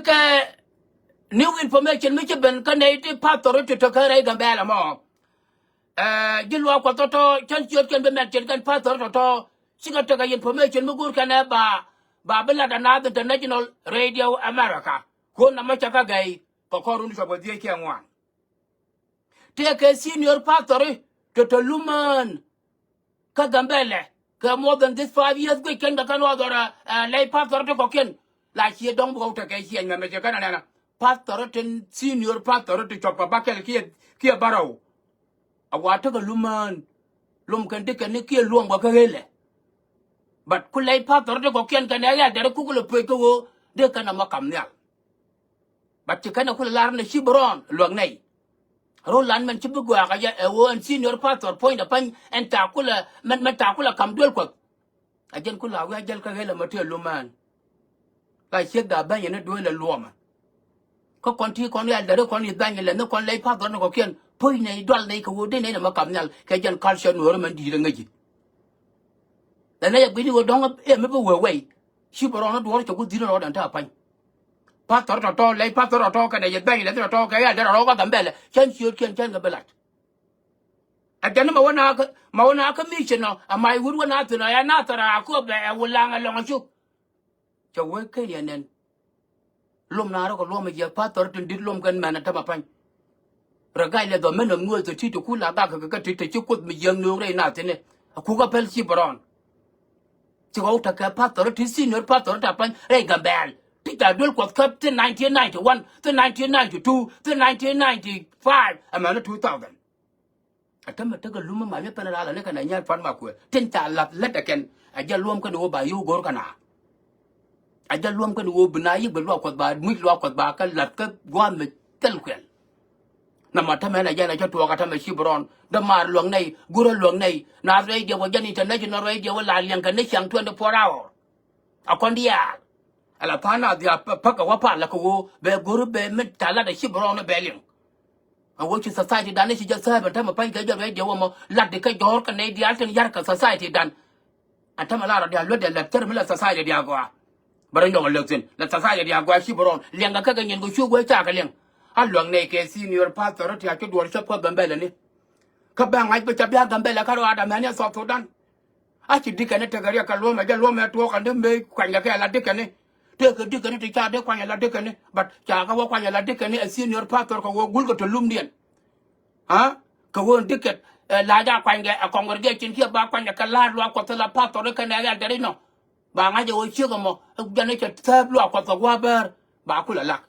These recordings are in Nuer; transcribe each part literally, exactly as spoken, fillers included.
Kɛ new information mi ci ben kä nɛy ti pastor ti te kä rɛy Gambɛla mɔ. Ɛ, ji̱ luaak Kuɔth tɔ̱tɔ̱, cän ciötkiɛn bi mɛt cin kɛn pastor tɔ̱tɔ̱. Cikɛ tekɛ information mi go̱o̱r kɛn ɛ ba, ba bi lat ɛ Naath International Radio America. Kuɔn namɔ cɛ kä gɛy kɛ kɔr run cuɔp kɛ dhieec kiɛ ŋuan. Tëëkɛ senior pastor ti te lumän kä Gambɛlɛ kɛ more than this five years guic kɛn kɛ kɛn ɣɔth ɣɔr ɛ lɛy pastor ti kɔ̱kiɛn. La ciɛ dɔ̱ŋ bi ɣɔw tekɛ ciɛny mɛmɛ cɛ kɛn anɛnɛ. Pastor tin senior pastor ti cuɔp kɛ bakɛl kiɛ, kiɛ bärɔw. A wa tekɛ lumän. Lom kɛn ti kɛn ni kiɛ luɔm kɛ kä ɣelɛ. But ku lɛy pastor ti kɔ̱kiɛn kɛn ɛ ɣɛl dɛr kuk lɛ pöc kä ɣöö dee kɛn amɔ kam nhial. But ci kɛn ɛ kulɛ lar ni ci bi rɔɔn luäk nɛy. Ro̱o̱ lan mɛn ci bi gɔaa kɛ jɛ ɛ ɣöö ɛn senior pastor puɔ̱nydɛ pa̱ny ɛn ca kulɛ mɛn, mɛn ca kulɛ ka̱m duel Kuɔth. A jɛn kulɛ a wi̱i̱ a jäl kä ɣelɛ mɔ tëë lumään. La ciekda bänyɛ ni duel ɛ luɔmɛ. Kä kɔn ti kɔn yal deri kɔn i̱ bänyɛ lɛ ni kɔn lɛy pastor ni kɔ̱kiɛn puɔ̱ny nɛy dual nɛy kɛ ɣöö dee nɛy nɛ mɛ ka̱m nhial kɛ jɛn culture nuɔ̱ɔ̱ri mɛn di̱i̱t ɛ ŋäci. Lɛ nɛy ɛ gui̱ni ɣöö dɔ̱ŋ ɛ mi bi wee wei. Ci bi rɔɔn duɔ̱ɔ̱r cɛ ku dhi̱n rɔɔdɛn te a pa̱ny. Pastor tɔ̱tɔ̱ lɛy pastor tɔ̱tɔ̱ kɛnɛ yɛ bɛny lɛ thin tɔ̱tɔ̱ kɛ yal derɛ rɔɔk kä Gambɛlɛ cän ciötkiɛn cän kɛ bi la̱t. Ɛ jɛn ni ma wä na kä, ma wä na kä mission ɔ a may wut wä na thin ɔ ya na thɔr a köp ɛ wulaŋ ɛ lɔŋ ɛ cu. Cɛ wee ken yɛ nɛn. Lom na rɔ kɛ luɔm jiɛk pastor tin dit lom kɛn mɛn a tämɛ pa̱ny. Rɛ gac lɛ dhɔ mɛn ɔ ŋuɔth ti ti kul a gak kɛ kɛ ti ti ci Kuoth mi jiɛk nööŋ rɛy na thi̱n ɛ a kuk a pɛl ci bɛ rɔɔn. Ci ɣɔw tekɛ pastor ti senior pastor ta pa̱ny rɛy Gambɛl ti ca duel Kuɔth kä thi nineteen ninety one, thi nineteen ninety two, thi nineteen ninety five, ɛmɛn two thousand. A tämɛ tekɛ lumä ma nyɛ pɛn ralä ni kɛn a nyɛr pan ma kuɛ tin ca lath lät ɛ kɛn. A jɛ luɔm kɛn ɣöö ba yio̱w go̱r kɛn a. A jɛ luɔm kɛn ɣöö bi na yik bi luak Kuɔth ba muc luak Kuɔth ba kɛ lath kä gua̱a̱th mi thil kuɛl. Nɔmɔ tämɛ ɛn a jɛn a cä tuɔɔk a tämɛ ci bi rɔɔn dämaar luäk nɛy gurä luäk nɛy. Naath radio wä jɛn international radio wä la liɛŋ kɛ ni ciaŋ twenty four hour. A kɔn diaal. Ala tha̱a̱ŋ na dhia päk a wä pal la kɛ ɣöö bɛ go̱ri bɛ mi ca lat a ci bi rɔɔn bɛ liŋ. A ɣöö ci society dan ni ci jɛ thääp ɛn tämɛ pa̱ny kɛ jɛ radio wä mɔ lat di kɛ jɔ̱ɔ̱r kɛ nɛy diaal tin yar kɛ society dan. Ɛn tämɛ la rɔ diaal luet dɛ lɛt thär mi la society diaal gɔaa. Bɛ rɔ nyɔk a lek thi̱n la society diaal gɔaa ci bi rɔɔn liɛŋ kɛ kɛ kɛ nyin kɛ cuök wee ca kɛ liɛŋ. A luäk nɛy kɛ senior pastor ti a ci duɔr cä puɔth Gambɛlɛ ni. Kä bɛ ŋa̱c bi ca bia Gambɛlɛ kä rɔ adam hɛn yɛ South Sudan. A ci dikɛni tekɛ riɛk kɛ luɔmɛ jɛ luɔmɛ tuɔɔk kɛn di mëë kuanykɛ kɛ la dikɛni. Tëëkɛ dikɛni ti ca dee kuany la dikɛni but ca kɛ wä kuany la dikɛni ɛ senior pastor kɛ wä gul kɛ te lumdiɛn. Aa kɛ wä dikɛt ɛ la ja kuanykɛ ɛ congregation kiɛ ba kuanykɛ kɛ la̱a̱t luaak Kuɔth la pastor kɛn ɛ yal dɛri nɔ. Ba ŋa̱c ɛ wä ciek ɛmɔ jɛn ɛ cɛ thääp luaak Kuɔth kɛ gua̱a̱ bäär ba kulɛ lak.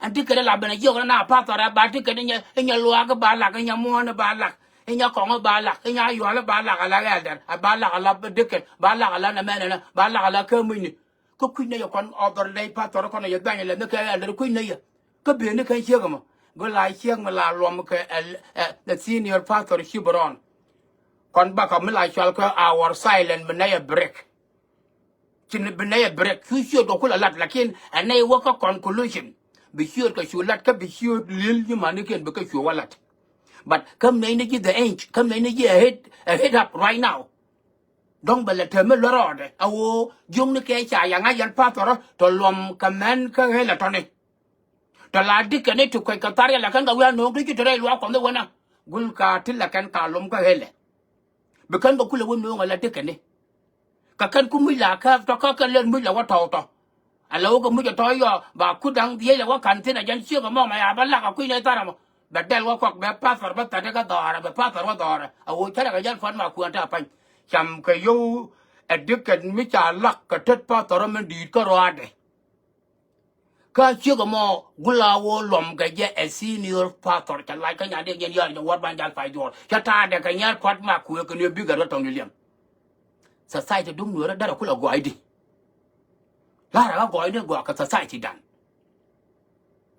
Ɛn ti kɛn la ben a jiök na pastor ɛ ba ti kɛn inyɛ, inyɛ luaak ba lak, inyɛ muɔ̱ɔ̱n ba lak, inyɛ kɔŋ ba lak, inyɛ ayual ba lak ala elder, ba lak ala dikɛn, ba lak ala nɛmɛnɛ, ba lak ala kä mucni. Kä kui̱c nɛ yɛ kɔn author lɛy pastor kɔn yɛ dhuany lɛ ni kɛ elder kui̱c nɛ yɛ. Kä ben ni kɛn ciek ɛmɔ. Go̱ la ciek mi la luɔm kɛ ɛ, ɛ, the senior pastor ci bi rɔɔn. Kɔn bakɔ mi la cual kä our silent mi nɛ yɛ break. Ci ni bi nɛy ɛ break cu ciöt kɛ kulɛ lat lakin ɛ nɛy wä kä conclusion. Bi ciöt kɛ cu lat kä bi ciöt li̱l nyi manikiɛn bi kɛ cu wä lat. But käm nɛy ni ji̱ the end, käm nɛy ni ji̱ a head, a head up right now. Dɔ̱ŋ bɛ lɛ tɛmɛ luɛ rɔɔdɛ a ɣöö jiökni kɛ ca yaŋa yɛn pathɔrä tɔ luɔm kɛ mɛn kä ɣel ɛ tɔni. Tɔ la dikɛni ti kuec kɛ thar yɛ la kɛn kɛ wi̱i̱ a no̱o̱ŋ ti ci te rɛy luaak Kuɔth ni wänä. Gul ka ti la kɛn ka lom kä ɣelɛ. Bi kɛn kɛ kulɛ wä no̱o̱ŋ a la dikɛni. Kɛ kɛn ku muc la kääp tɔ kä kɛn lɛn muc la wä tɔw tɔ. A la wä kɛ muc a tɔ yɔ ba kut da̱ŋ dhiec la wä ka̱n thi̱n a jɛn ciek ɛmɔ mɛ a bä lak a kui̱ nɛy thar ɛmɔ. Bɛ dɛl wä kɔk bɛ pathɔr bä thɛt kä dhɔaarɛ bɛ pathɔr wä dhɔaarɛ a wä cärɛ kɛ jɛn pua̱t ma kuäär te a pa̱ny. Cam kɛ yio̱w ɛ dikɛn mi ca lak kɛ tet pathɔr ɛmɛ di̱i̱t kä rɔaadɛ. Kä ciek ɛmɔ gula wä luɔm kɛ jɛ ɛ senior pastor cɛ lac kä nyandɛ nyɛn yɔr jɛ wär ban jal pay duɔr cɛ taadɛ kɛ nyɛr pua̱t ma kuëë kɛ ni bikɛ rɔ tɔŋ ni liɛm. Society duŋ nuɛrɛ därɛ kulɛ gɔɔydi. La̱rɛ kä gɔɔydi gɔaa kɛ society dan.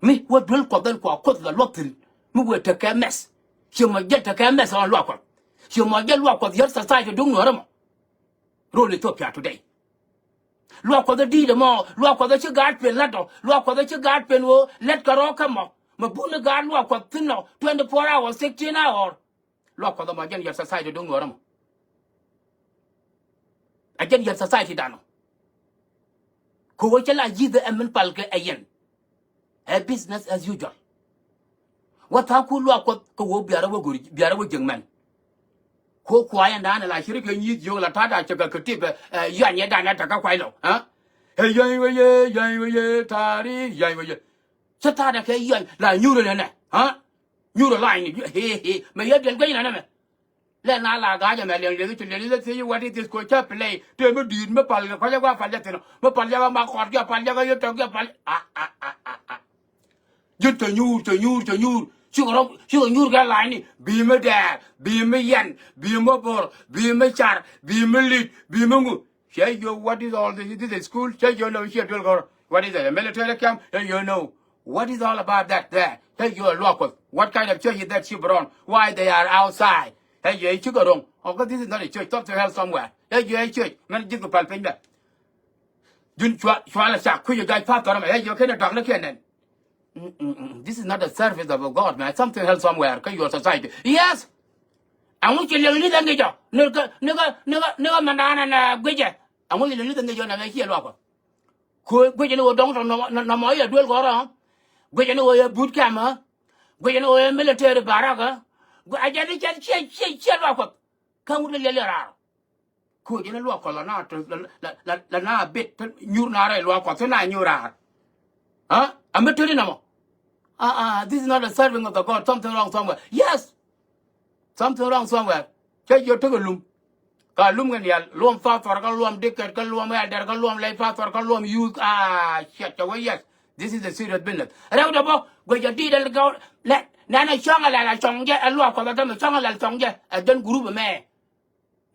Mi wä duel Kuɔth ɛn kua Kuoth la luɔth thi̱n mi wëë tekɛ mɛth. Ciɛ mɔ jɛ tekɛ mɛth ɣän luak Kuɔth. Ciɛ mɔ jɛ luak Kuɔth yär society duŋ nuɛrɛ mɔ. Rol Ethiopia today. Luak Kuɔth ɛ di̱i̱t ɛmɔ luak Kuɔth ɛ ci gaat pen la̱t ɔ luak Kuɔth ɛ ci gaat pen ɣöö lät kɛ rɔɔk kä mɔ. Mɛ buni gaat luak Kuɔth thi̱n ɔ twenty four hours, sixteen hour. Luak Kuɔth ɛmɔ jɛn yɛr society duŋ nuɔr ɛmɔ. Ɛ jɛn yɛr society dan ɔ. Kɛ ɣöö cɛ la yi̱th ɛ min pal kɛ ɛ yɛn. Ɛ business as usual. Wä tha̱a̱ŋ ku luaak Kuɔth kɛ wä biarä wä go̱ri biarä wä jiäk mɛn. Ko kuayɛ ndan la ci ri kɛ nyi̱i̱th yio̱o̱k la ta̱a̱ da̱a̱ cɛ kɛ kɛ tip ɛ yɔany yɛ dan ɛ tɛ kä kuay lɔ. Ɛ yɔany wee yɛ yɔany wee yɛ ta̱a̱ri yɔany wee yɛ. Cä ta̱a̱ da̱a̱ kɛ yɔany la nyuur ɛnɛ nɛ. Nyuur ɛ lany ni. Mɛ yɛ diɛl gueny nɛ nɛ mɛ. Lɛ na la ga̱a̱c ɛmɛ liɛŋ liɛŋ ci liɛŋ liɛŋ thiec what is this ko cä play tëë mi di̱i̱t mi pal kɛ kɔc ɛ gua̱a̱ pal jɛ thi̱n mi pal jɛ kɛ mak kɔt kɛ pal jɛ kɛ yɛ tɔk kɛ pal. Ji̱n cɛ nyuur cɛ nyuur cɛ nyuur cikɛ rɔ cikɛ nyuur kɛ la̱a̱cni bi̱i̱ mi dɛɛr bi̱i̱ mi yɛn bi̱i̱ mi bo̱r bi̱i̱ mi car bi̱i̱ mi li̱t bi̱i̱ mi ŋu. Cɛ yio̱w what is all this, this is school cɛ yio̱w no ciɛ duel gɔr what is it a military camp cɛ yio̱w no. What is all about that there? Hey, you are Luakweth. What kind of church is that you brought? Why they are outside? Hey, you are Chigarong. Okay, this is not a church. Talk to hell somewhere. Hey, you are a church. Man, ji̱ ku pal piny bɛ. Jun chua chua la sak kui̱ jai pastor ma. Hey, you can't talk like that. This is not a service of God, man. Something else somewhere. Cause your society. Yes. Aŋu ci liŋ ni daŋ jɔ. Nika nika nika nika mandana na guijɛ. Aŋu ci liŋ ni daŋ jɔ na mɛ ci Luakweth. Ku guic ni ɣöö dɔ̱ŋ tɔ̱ nɔmɔ yɛ duel gɔ̱rä. Guic ni ɣöö yɛ boot camp. Guic ni ɣöö yɛ military barrack. A jɛn i̱ cɛn ciɛ ciɛ ciɛ Luakweth. Kä ŋut kɛ liɛl yɛ raar. Ku jɛn i̱ Luakweth la na la na bit nyuur na rɛy Luakweth thin na nyuur raar. A mi tëri nɔmɔ. This is not a serving of the God. Something wrong somewhere. Yes. Something wrong somewhere. Cä jiɔ tekɛ lum. Ka lum kɛ nial luɔm pastor kä luɔm deacon kä luɔm elder kä luɔm lay pastor kä luɔm youth. Ah, shit, cɛ wee yes. This is a serious business. Rɛw dɛ bɔ guɛ jɛ di̱i̱t ɛl gɛw lɛ nɛn ɛ cɔŋ ɛlɛl ɛ cɔŋ jɛ ɛ luak kɔth ɛ gɛm ɛ cɔŋ ɛlɛl cɔŋ jɛ ɛ jɛn group ɛmɛ.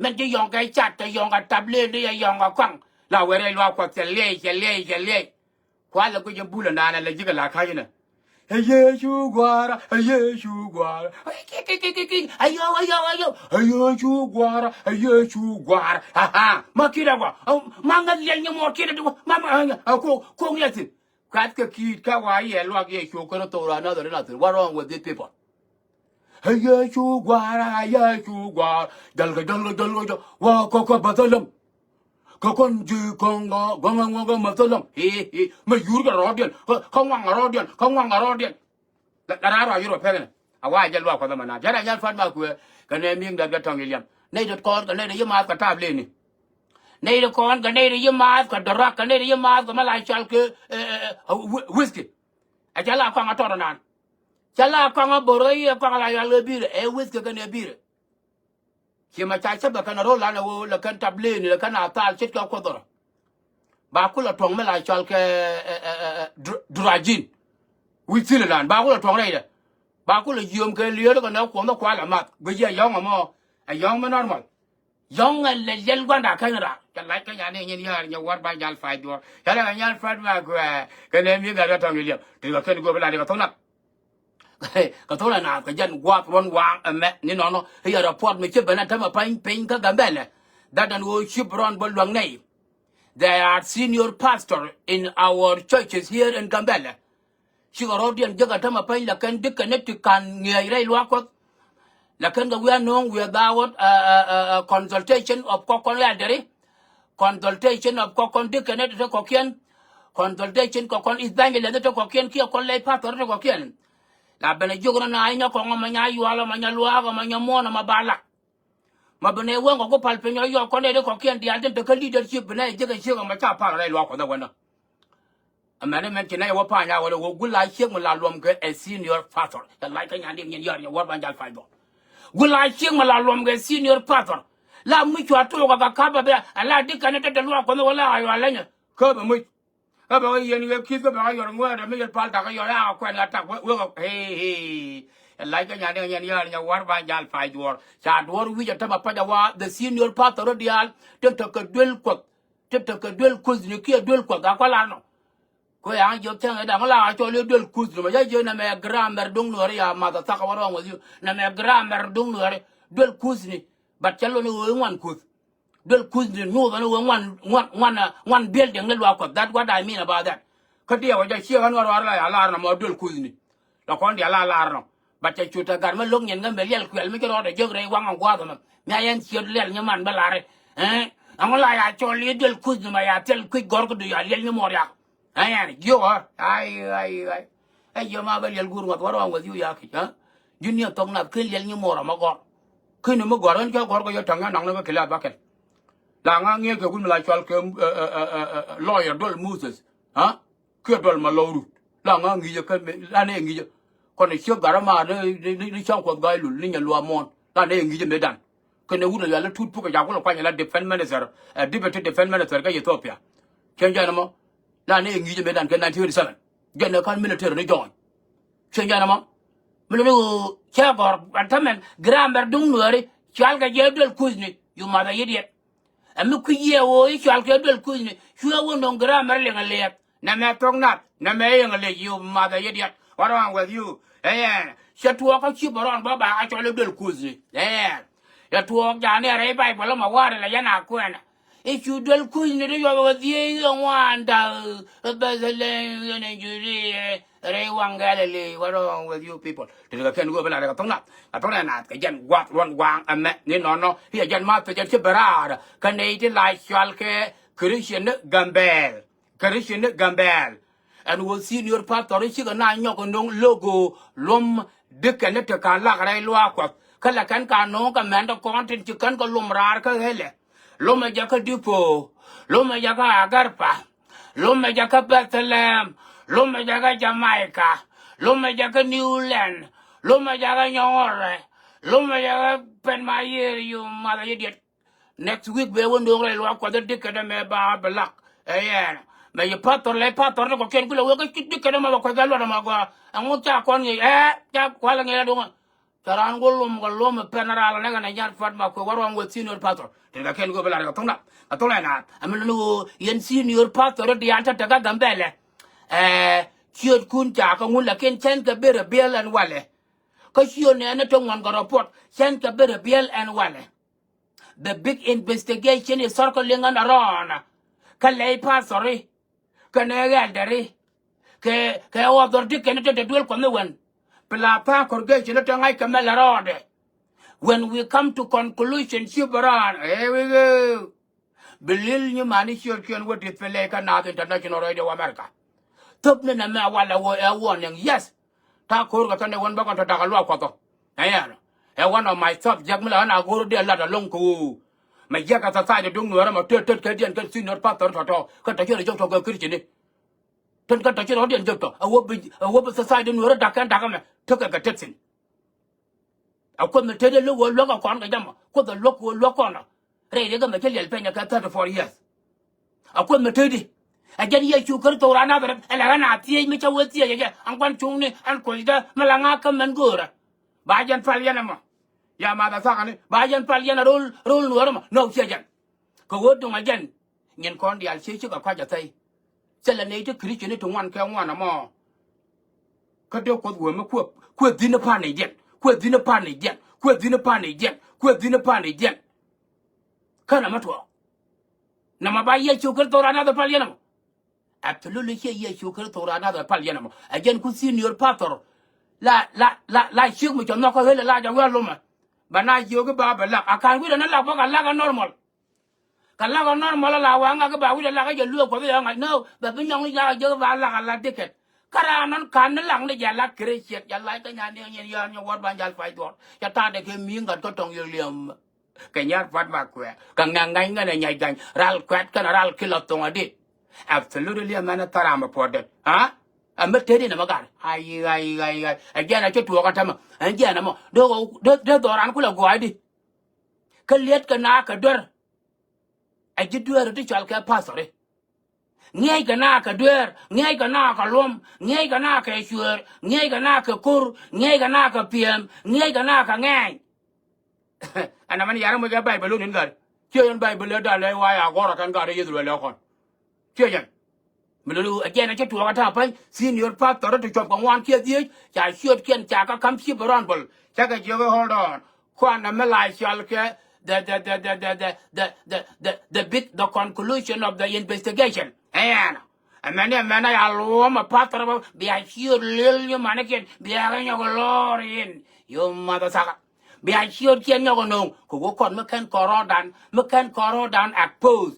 Mɛn ci yɔ̱ŋ kɛ cat kɛ yɔ̱ŋ kɛ tap lëël di yɛ yɔ̱ŋ kɛ kɔaŋ la wɛrɛ luak kɔth cɛ liɛy cɛ liɛy cɛ liɛy. Kualɛ guic in bulä naan ala ji̱ kɛ la ka̱c inɛ. Ɛ Yecu gua̱a̱ra, ɛ Yecu gua̱a̱ra. Ayow, ayow, ayow. Ɛ Yecu gua̱a̱ra, ɛ Yecu gua̱a̱ra. Aha, ma ki̱t ɛ gɔaa. Ma ŋäth liɛl nyɛ muɔɔr ki̱t ɛ ti gɔaa. Ma ma ɛ ko ko ŋiɛ thi̱n. Ka̱th kɛ ki̱i̱t kä wa yɛ luak yɛ cu kɛn thok raan nath ri nath. What wrong with these people? Ɛ Yecu gua̱a̱ra, ɛ Yecu gua̱a̱ra. Jälkɛ jälkɛ jälkɛ jɔl wa kɔkɔ Bethlehem. Kä kɔn ji̱ kɔn gɔŋ gɔŋ gɔŋ Bethlehem. Hi hi. Mɛ yur kɛ rɔɔdiɛn kä ŋuaŋ rɔɔdiɛn kä ŋuaŋ rɔɔdiɛn. La raar wa yur wa pɛknɛ. A wa jɛ luak kɔn mɛ na jɛn a nyal fat ma kuɛ. Kɛ nɛ mi̱i̱ŋ dɛk jɛ tɔŋ i̱ liɛm nɛy dɔt kɔn kɛ nɛy dɛ yi maath kɛ taap leni. Nɛy dɛ kɔn kɛ nɛy dɛ yi maath kɛ dɔrak kɛ nɛy dɛ yi maath kɛ mɛ la cɔal kɛ whisky. Ɛ cɛ la kɔaŋ a tɔt ɛ naan. Cɛ la kɔaŋ a bor ɣä yi ɛ kɔaŋ a la yual ɣä bi̱i̱rɛ ɛ whisky kɛn ɛ bi̱i̱rɛ. Ci ma ca cä bɛ kɛn a ro̱l lan ɛ ɣöö lɛ kɛn tap lëëni lɛ kɛn a thal ce̱tkɛ kuɔth dhɔrɔ. Ba kulɛ tuɔ̱ŋ mi la cɔal kɛ durajin. Wi̱c thilɛ lan ba kulɛ tuɔ̱ŋ rɛydɛ. Ba kulɛ yio̱o̱m kɛ liööt kɛ nɛ kuɔnh dhɔ kual ɛ math guic yɛ yɔ̱ŋ ɛmɔ. Ɛ yɔ̱ŋ mi normal. Yɔ̱ŋ ɛ lɛ liɛl gua̱nda käny raar. Cɛ lac kä nyani nyin yäär nyɛ wär ba jal pay duɔ̱ɔ̱r. Cɛ lɛ kɛ nyal pät ma kuɛ kɛ nɛ mi gat kä tɔ̱ŋ i̱ liɛp. Ti kɛ kɛn guɔ̱p la ti kɛ tho̱k nak. Kɛ tho̱k la naath kɛ jɛn gua̱a̱th ruɔ̱n waaŋ ɛmɛ ni nɔnɔ. I̱ yɛ report mi ci ben ɛ tämɛ pany piny kä Gambɛlɛ. That ɛn ɣöö cip rɔn bä luäŋ nɛy. They are senior pastor in our churches here in Gambɛlɛ. Cikɛ rɔ̱diɛn jek a tämɛ peny la kɛn dikɛ ni ti ka̱n ŋiɛc rɛy luaak Kuɔth. La kɛn kɛ wi̱i̱ a no̱o̱ŋ wi̱i̱ a dhaawät consultation of kɔkɔn elder. Consultation of kɔkɔn dikɛ ni ti kɔ̱kiɛn. Consultation kɔkɔn evangelist ti kɔ̱kiɛn kiɛ kɔn lay pastor ti kɔ̱kiɛn. La ben a jiök rɔ na i̱ nyɛ kɔŋ ɔmɔ nya yual ɔmɔ nya luaak ɔmɔ nya muɔ̱ɔ̱n ɔmɔ ba lak. Ma bi nɛ weŋ kɔ ku pal piny ɔ yɔk kɔn nɛ ri kɔkiɛn diaal tin te kä leadership bi nɛ jek a ciek ɛmɔ ca pal rɛy luak Kuɔth ɛ wänä. Ɛmɛn ɛmɛn ci nɛ wä pa̱ny a wä lɛ wä gul a ciek mi la luɔm kɛ ɛ senior pastor. Cɛ lac kä nyan dik nyin yɔr nyɛ wär ban jal pal bɔ. Gul a ciek mi la luɔm kɛ senior pastor. La mi cua tok ɛ kɛ kap ɛ bɛ ɛ la dik kɛn ɛ te te luak Kuɔth ɛ wä la a yɔ a lɛnyɛ. Kä bɛ muc. Kä bɛ wä yɛn wek ki̱th kä bɛ wä yɔr ŋuɛɛr dɛ mi yɛn pal takä yɔr yaa kuɛn kä tak wek wek. Ɛ lac kä nyan diŋ yɛn yɔr nyɛ wär ba jal pay duɔr. Ca duɔr wi̱c a tämɛ pac a wa the senior pastor rɔ diaal. Tin tekɛ duel Kuɔth. Tin tekɛ duel Kuthni kiɛ duel Kuɔth a kɔ lar nɔ. Ko yaŋ jiɔk cäŋ ɛ daŋ la a cɔl i̱ duel Kuthni mɔ ca jiök nɛmɛ grammar duŋ nuɔri ya math a thak a wä rɔŋ wä dhiu nɛmɛ grammar duŋ nuɔri duel Kuthni. But cɛ lon i̱ ɣöö i̱ ŋuan Kuth. Duel Kuthni nyuuth ɛn ɣöö ŋuan ŋuan ŋuan ŋuan building ni luaak Kuɔth. That what I mean about that. Kä diɛw ɛ jɛ ciek ɛn ɣän ruaar la ya lar nɔmɔ duel Kuthni. La kɔn diaal la lar nɔ. But cɛ cu te gat mi lo̱k nyin ŋäm bɛ liɛl kuɛl mi ci rɔɔdɛ jek rɛy waŋ ɛn gua̱a̱th ɛmɛ. Mi a yɛn ciöt liɛl nyi man bä lari. Ɛŋu la ya cɔl i̱ duel Kuthni ma ya thil kui̱c gɔ̱r kä du ya liɛl nyi muɔr yak. Ɛn yɛn jiök ɣä. Ay ay ay. Ɛ yɛ ma bä liɛl guur ŋuɔth, what wrong with you, yaki, ha? Ji̱n ni ɛ thok nath, ken liɛl nyi muɔɔr ɔmɔ gɔr. Ken ni mi gɔr, ɣän cä gɔr kɛ yɛ tɔ̱ŋ yɛ nɔŋ ni kɛ kiliath bä kɛl. La ŋa ŋi̱eec kɛ wut mi la cɔal kɛ, ɛ, ɛ, ɛ, ɛ, ɛ, lawyer Dual Moses, ha? Kiɛ Dual Malɔw Rut. La ŋa ŋi̱i̱cä kä mi, la nɛ ŋi̱i̱cä. Kɔn ɛ ciek gat ɛ maar ni, ni, ni, ni cäŋ Kuɔth Ga̱a̱c Lul ni Nyɛluaak Muɔ̱ɔ̱n. La nɛ ŋi̱i̱cä mëëdan. Kɛnɛ wut ɛ yɔal i̱ Tut Puk ɛ ca kulɛ kuany ɛ la defense minister, ɛ, deputy defense minister kä Ethiopia. Cieŋ jɛn ɛmɔ. La nɛ ŋi̱i̱cä mëëdan kɛ nineteen eighty-seven. Jɛn ɛ kän military ni join. Cieŋ jɛn ɛmɔ. Mi luni ɣöö cɛ gɔ̱r ɛ tämɛn grammar duŋ Nuääri, cɔal kɛ jɛ Dual Kuthni, you mother idiot. Ɛ mi kui̱ yɛ ɣöö i̱ cɔal kɛ Dual Kuthni, cuɛ wä nöŋ grammar liŋ ɛ liɛth. Nɛmɛ thok nath, nɛmɛ iŋ ɛ liɛth, you mother idiot. What wrong with you? Ɛɛ, cɛ tuɔɔk kä ci bɛ rɔɔn bä ba a cɔl i̱ Dual Kuthni. Ɛɛ, cɛ tuɔɔk ja̱a̱n i̱ rɛy Bayböl ɛmɔ wa̱a̱ rɛ lɛ yɛn a kuɛnɛ. I̱ cu Dual Kuthni ti yuɔth ɣöö dhieec ɣä ŋuan da̱k, ɛ Bɛthlɛm ɣän ɛ Judia, rɛy waŋ Galilee. What wrong with you people? Ti ti kɛ kɛn ɣöö bi la rɛ kɛ thok nath, kɛ thok nath kɛ jɛn gua̱th ruɔ̱n gua̱a̱ŋ ɛmɛ ni nɔnɔ. I̱ ɛ jɛn ma thok jɛn ci bɛ raar kɛ nɛy ti la cɔal kɛ Christian ni Gambɛl. Christian ni Gambɛl. Ɛn ɣöö senior pastor i̱ cikɛ na nyɔk kɛ no̱o̱ŋ logo luɔ̱m dikɛn ni ti ka̱n lak rɛy luaak Kuɔth. Kä lɛ kɛn ka no̱o̱ŋ kɛ mɛn ti kɔn tin ci kɛn kɛ luɔ̱m raar kä ɣelɛ. Luɔ̱mɛ jɛ kä Dipo. Luɔ̱mɛ jɛ kä Agarpa. Luɔ̱mɛ jɛ kä Bethlehem. Luɔ̱mɛ jɛ kä Jamaica. Luɔ̱mɛ jɛ kä New Land. Luɔ̱mɛ jɛ kä Nyɔŋɔrɛ. Luɔ̱mɛ jɛ kä Pɛn Mayier, you mother idiot. Next week bɛ wä no̱o̱ŋ rɛy luaak Kuɔth i̱ dikɛ dämɛ ba bɛ lak. Ɛ yɛn. Mɛ yi pastor lɛ pastor ni kɔkiɛn kulɛ wee kä ci dikɛ dämɛ bɛ kuec kɛ luɔt ɛmɔ gɔaa. Ɛŋu ca kɔn ŋi̱i̱c ɛ ca kualɛ ŋi̱i̱c la duŋä. Ca raan go̱ luɔm kɛ luɔm ɛ pɛn ral nɛ kɛn ɛ nyar pua̱t ma kuɛ wä ruɔ̱ŋ wä senior pastor. Tin kɛ kɛn go̱ bi lar kɛ thuŋna kɛ thuŋna ɛ naath. Ɛmɛ luni ɣöö yɛn senior pastor i̱ diaal cä tekä Gambɛlɛ. Ɛ ciötkun ca kɛ ŋun lakin cɛn kɛ bi rɛ biɛl ɛn walɛ. Kä ciöt nɛɛni ti ŋuan kɛ report cɛn kɛ bi rɛ biɛl ɛn walɛ. The big investigation is circling and around. Kä lɛy pastori kɛnɛ ɣɛldɛri kɛ kɛ authority kɛnɛ te te duel kuɔth ni wen. Pla tha̱a̱ŋ congregation te ŋa̱c kɛ mɛl rɔɔdɛ. When we come to conclusion, ci bɛ raan, here we go. Bi lil nyi mani ciötkiɛn wä di̱th pɛ lɛy kä Naath International Radio America. Thöp ni nɛmɛ walɛ wä ɛ warning, yes. Ta̱a̱ ko̱r kɛ kɛn ɛ wän bä kɔn tɔ da̱k a luaak kuɔth ɔ. Ɛ yɛn ɛ one of my subject mi la ɣän a go̱o̱r dee lat a lo̱ŋ kɛ ɣöö mɛ jiäk kɛ society duŋ Nuäärä mɔ tet tet kɛ diɛn kɛ senior pastor tɔ̱tɔ̱ kä tɔ ci rɔ jɔk tɔ kɛ Christian ni. Tän kä tɔ ci rɔ diɛn jɔk tɔ ɛ wä bi ɛ wä bi society Nuäärä da̱k kɛn da̱k ɛmɛ tekɛ kɛ tet thi̱n. A Kuoth mi tetdɛ lo̱k ɣöö luäk ɛ kɔn kɛ jɛ mɔ. Kuoth ɛ luäk ɣöö luäk kɔn ɔ. Rɛy riɛk ɛmɛ cä liɛl peny ɛ kɛ thirty four years. A Kuoth mi tetdi. Ɛ jɛn Yecu Kritho raan Nadharɛth ɛ lɛ ɣän a thiec mi cä wee thiec ɛ jɛ. Ɛn kuan cuŋni ɛn kuothdä mi la ŋa̱k kä mɛn göörä. Ba jɛn pal yɛn ɛmɔ. Ya math ɛ thakani ba jɛn pal yɛn ɛ ro̱l ro̱l Nuäär ɛmɔ. Nɔ ciɛ jɛn. Kɛ ɣöö duŋ ɛ jɛn. Nyin kɔn diaal cie cikɛ kɔc a thɛy. Thilɛ nɛy ti Christian ti ŋuan kɛ ŋuan ɛmɔ. Kä dee Kuoth wee mi kuɛ kuɛ dhi̱n i̱ pa̱n i̱ diɛn kuɛ dhi̱n i̱ pa̱n i̱ diɛn kuɛ dhi̱n i̱ pa̱n i̱ diɛn kuɛ dhi̱n i̱ pa̱n i̱ diɛn. Kä nɛmɛ tuɔɔk. Nɛmɛ ba Yecu Kritho raan nath ɛ pal yɛn ɛmɔ. Absolutely ciɛ Yecu Kritho raan nath ɛ pal yɛn ɛmɔ. Ɛ jɛn ku senior pastor. La la la la ciek mi cɔ nhɔk kä ɣel ɛ la jɛ wi̱i̱ alomɛ. Bɛ na jiök i̱ ba bɛ lak a ka̱n wi̱i̱ dɛ ni lak bä kɛ lak ɛ normal. Kɛ lak ɔ normal ala waŋ ŋak i̱ ba wi̱cdɛ lak i̱ jɛ luëë Kuɔth i̱ ɣän ŋa̱c nääk bɛ bi nyɔŋ i̱ lak i̱ jek i̱ ba lak ala diket. Kä raan nɔn ka̱n ni lak ni jɛ lak Christian jɛ lac kä nyan ni ŋi̱n yɔ̱ɔ̱n nyɛ wäär ban jal pay duɔ̱ɔ̱r cɛ ta̱a̱dɛ kɛ mi̱i̱ŋ gat kä tɔ̱ŋ yɛ liɛm. Kɛ nyar pua̱t ma kuɛɛ kɛ ŋa̱c ŋa̱c ŋän ɛ nyac ga̱ny ral kuɛ̈t kɛn ral kilɔ thoŋ adi. Absolutely liɛm mɛn ɛ thäram ɛ puɔ̱t det. Ha? Ɛ mi tëëdi nɛ mɛ gat. Ay ay ay ay. Ɛ jiɛn ɛ ci tuɔɔk ɛ tämɛ. Ɛ jiɛn ɛ mɔ dee dhɔran kulɛ gua̱a̱cdi. Kä liet kɛ na kɛ duer. Ɛ ji̱ dueeri ti cɔal kɛ pastori. Ŋiɛckɛ na kɛ dueer, ŋiɛckɛ na kɛ luɔm, ŋiɛckɛ na kɛ cueer, ŋiɛckɛ na kɛ ko̱r, ŋiɛckɛ na kɛ piɛɛm, ŋiɛckɛ na kɛ ŋɛɛny. Ɛn amɛn yar ɛmɔ jɛ Bayböl lo̱n in gat. Ciɛ yɛn Bayböl ëë dal ëë wa̱a̱ ya gɔ̱rä kɛn gat ëë Yithriɛl ëë kɔn. Ciɛ yɛn. Mi lo̱li ɛ jɛn ɛ cä tuɔɔk ɛ ta̱a̱ päny senior pastor ti cuɔp kɛ ŋuan kiɛ dhieec ca ciötkiɛn ca kä ka̱m ci bɛ rɔn bol. Cä kɛ jiök i̱ hold on. Kuanɛ mi la cɔal kɛ the the the the the the the the the the big the conclusion of the investigation. Ɛn ɛmɛni ɛmɛn a ya luɔ̱m ɛ pastor bä bia ciöt li̱l nyimanikiɛn bia kɛ nyɔk lɔɔr in. Yo mother sucker. Bia ciötkiɛn nyɔk ɛ no̱o̱ŋ kɛ wä kɔn mi kɛn kɔrɔɔdan mi kɛn kɔrɔɔdan expose.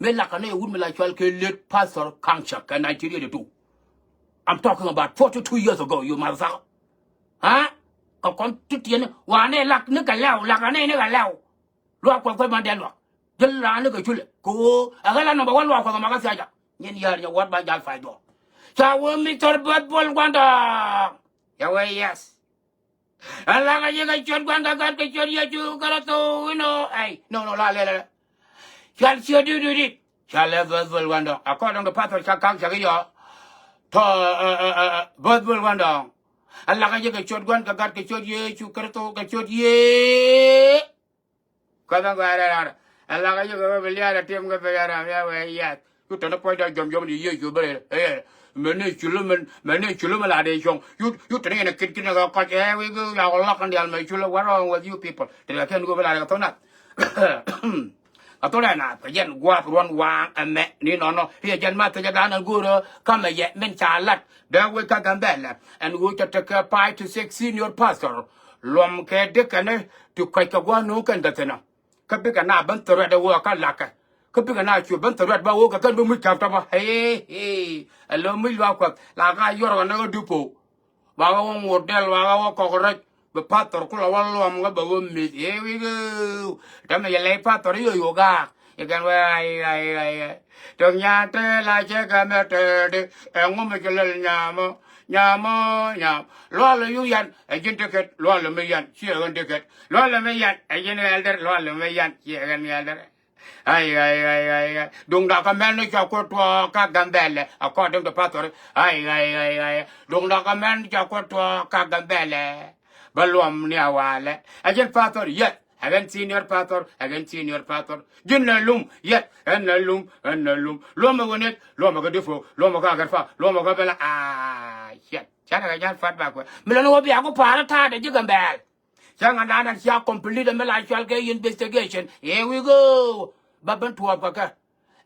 Mi lak kɛ nɛy wut mi la cɔal kɛ late Pastor Kaŋ Cak kɛ nineteen eighty-two. I'm talking about forty-two years ago, you motherfucker. Ha? Kɛ kɔn ti tiɛni wanɛ lak ni kɛ lɛw, lak kɛ nɛy ni kɛ lɛw. Luaak Kuɔth kɔc ban dɛl luak. Jil raan ni kɛ culɛ kɛ ɣöö ɛ ɣäl a number one Luaak Kuɔth ɛ makä thiaca. Nyin yäär nyɛ wuɔt ba jal pay dhuɔk. Ca wee Mister Both Bol Guandɔŋ. Yɛ wee yes. Ɛ lak a yik ɛ ciöt Gua̱n kɛ Gat kɛ ciöt Yecu Kritho inɔ. Ɛy, no, no, la lɛlɛ. Cual ciöt di di di. Cual ɛ Both Bol Guandɔŋ. According to Pastor Cak Kaŋ Cak iɔ. Tɔ, ɛ, ɛ, ɛ, ɛ, Both Bol Guandɔŋ. Ɛ lak a yik ɛ ciöt Gua̱n kɛ Gat kɛ ciöt Yecu Kritho kɛ ciöt Ye. Kä dhɔ̱ŋ kɛ rɛl rɛl. Ɛ lak a yik ɛ wee bi liaal ɛ tim kɛ bi rɛl rɛl yɛ wee yɛth. Cu tɛn ɛ puɔ̱cdä jɔm jɔm di Yecu bi rɛl. Ɛ, mɛn ni cul mɛn, mɛn ni cul mɛn la dee cuɔ̱ŋ. Cu, cu tɛn yɛn ɛ kit kit ni kɛ kɔc ɛ wi̱i̱ wi̱i̱ ya wä lak kɛn diaal mɛ cul. What wrong with you people? Ti kɛ kɛn go̱o̱p ɛ la dee kɛ thok nath. Kɛ thok nath kɛ jɛn gua̱a̱th ruɔ̱n waaŋ ɛmɛ ni nɔnɔ. Yɛ jɛn ma thecä da̱a̱n ɛ go̱o̱rä kamɛ yɛ min ca lat. Dee wec kä Gambɛlɛ ɛn ɣöö cɛ tekɛ five to six senior pastor. Luɔm kɛ dikɛni ti kɔc kɛ gua̱a̱r no̱o̱ŋ kɛn gɛ thi̱n ɔ. Kä bikɛ na ben threat ɛ ɣöö kä lakä. Kä bikɛ na cu ben threat ba ɣöö kɛ kɛn bi muc ka̱p tɔpä. Hey, hey. Ɛ lo̱ muc Luaak Kuɔth la ka yuɔr kɛ näk ɛ dup po̱o̱. Ba ɣä wä ŋot dɛl, ba ɣä wä kɔk rɛc. Bi pastor kulɛ wä luɔm ɣä bɛ wä mi̱th. Here we go. Tämɛ yɛ lɛy pastor i̱ yo̱yo̱ gaak. Yɛ kɛn wee ay, ay, ay, ay. Tök nyan te la cɛ kɛ mɛ tɛɛdi. Ɛŋu mi ci lɛl nyamɔ, nyamɔ, nyam. Lual yu yan ɛ ji̱n ticket, lual mi yan ciɛ ɣän ticket. Lual mi yan ɛ ji̱n elder, lual mi yan ciɛ ɣän elder. Ay, ay, ay, ay, ay. Duŋdakɔ mɛn ni cɔ kuɔ tuɔɔk kä Gambɛlɛ, according to pastor. Ay, ay, ay, ay. Duŋdakɔ mɛn ni cɔ kuɔ tuɔɔk kä Gambɛlɛ. Bä luɔm ni a walɛ. Ɛ ji̱n pastor, yes. Ɛ ɣän senior pastor, ɛ ɣän senior pastor. Ji̱n na lum, yes. Ɣän na lum, ɣän na lum. Luɔmɛ wä nɛt, luɔmɛ kä dipö, luɔmɛ kä agɛr pa, luɔmɛ kä bɛla. Ah, shit. Canɛ kɛ jal fat ba kuɛ. Mi lɛ ni wä bia ku pa̱a̱r ta̱a̱dɛ ji̱ Gambɛl. Cäŋ ɛn da̱a̱n ɛn cia complete ɛmɛ la cual kɛ investigation. Here we go. Ba ben tuɔɔp kɛ kɛ.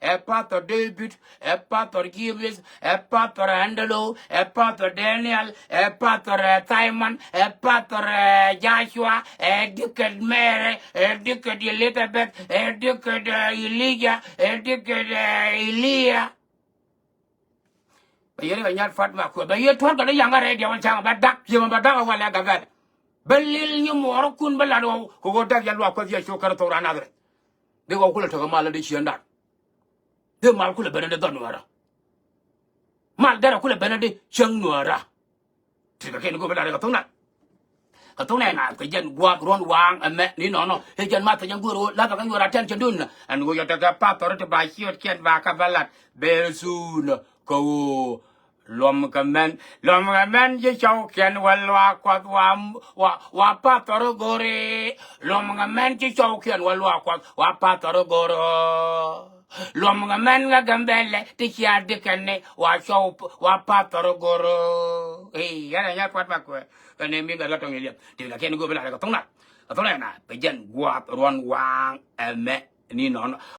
Ɛ Pastor David, ɛ Pastor James, ɛ Pastor Angelo, ɛ Pastor Daniel, ɛ Pastor, ɛ, Simon, ɛ Pastor, ɛ, Joshua, ɛ Deacon Mary, ɛ Deacon Elizabeth, ɛ Deacon, ɛ, Elijah, ɛ Deacon, ɛ, Elia. Bɛ yɛn kɛ nyat fat ma kuɛ bɛ yɛ tuɔr kɛ ni yaŋ a rɛy diɛwän caŋ bɛ dak yɛ mɛ bɛ dak a walɛ gavɛl. Bɛ lil nyi muɔɔrikun bɛ lat ɣɔw kɛ ɣöö dak yɛ luak kuɛ thiɛ cok kɛn thok raan Nazareth. Dee ɣɔw kulɛ tekɛ mal di ciëŋ dan. Dee mal kulɛ ben di dhɔn nuäärä. Mal derɛ kulɛ ben di cäŋ nuäärä. Ti kɛ kɛn go̱o̱p ɛ lar kɛ thok nath. Kɛ thok nɛ naath kɛ jɛn gua̱a̱th ruɔ̱n waaŋ ɛmɛ ni nɔnɔ. Ɛ jɛn math kɛ jɛn guäär ɣöö la̱thɛ kɛ yuɔr attention dun. Ɛn ɣöö yɔ tekɛ pastor ti ba ciötkiɛn ba kɛ bä lat. Very soon kɛ ɣöö luɔm kɛ mɛn, luɔm kɛ mɛn ji̱ cɔwkiɛn wä luaak kuɔth wa, wa, wa pastor go̱ri. Luɔm kɛ mɛn ji̱ cɔwkiɛn wä luaak kuɔth wa pastor go̱ri. Luɔm ŋɛ mɛn ŋɛ Gambɛlɛ ti cia dikɛn ni wa cɔw wa pastor go̱r. Ey, yɛn a nyar puat ma kuɛ. Kɛ ni mi bɛ lɔ tɔŋ yɛ liɛp ti la kɛn go̱ bi la rɛ kɛ thok na. Kɛ thok na na bɛ jɛn guath ruɔn waŋ ɛmɛ ni nɔnɔ.